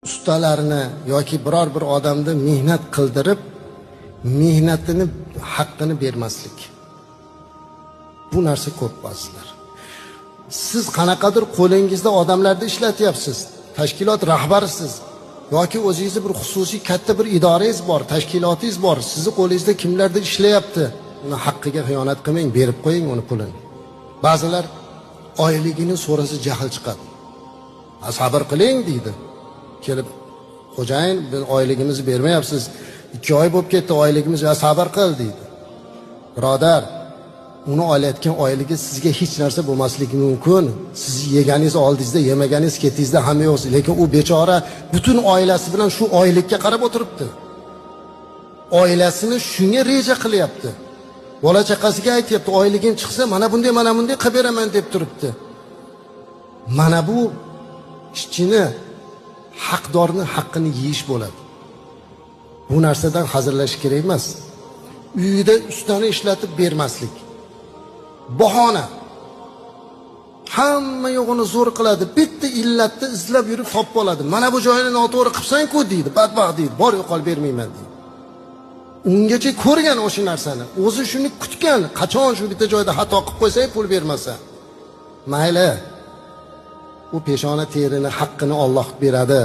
Ustalarni yoki biror bir odamni mehnat qildirib, mehnatini haqqini bermaslik. Bu narsa ko'p ba'zilar. Siz qanaqadir qo'lingizda odamlarni ishlatyapsiz. Tashkilot rahbarisiz yoki o'zingizni bir xususiy katta bir idorangiz bor, tashkilotingiz bor. Sizni qo'lingizda kimlardir ishlayapti. Uni haqqiga xiyonat qilmang, berib qo'ying uni pulini. Ba'zilar oyligini so'rasa jahl chiqadi. Sabr qiling deydi. Kelib xo'jayin, biz oyligimizni bermayapsiz. 2 oy bo'lib ketdi oyligimiz, ya sabr qil deydi. Birodar, uni olayotgan oyligi sizga hech narsa bo'lmasligi mumkin. Siz yeganingiz oldingizda, yemaganingiz ketingizda hamma yo'q. Lekin u bechora butun oilasi bilan shu oylikka qarab o'tiribdi. Oilasini shunga reja qilyapti. Bola chaqasiga aytyapti, oyligim chiqsa mana bunday, mana bunday qilib beraman deb turibdi. Mana bu ishchini, haqdorni haqqini yeyish bo'ladi. Bu narsadan hazillashish kerak emas. Uyida ustani ishlatib bermaslik. Bahona. Hamma yo'g'ini zo'r qiladi. Bitta illatni izlab yurib topib oladi. Mana bu joyini noto'g'ri qilibsan-ku deydi, badbaxt deydi. Bor yo'qol bermayman deydi. Ungacha ko'rgan o'sha narsani, o'zi shuni kutgan, qachon shu bitta joyda xato qilib qo'ysa pul bermasa. Mayli. U peshona terini haqqini Alloh beradi.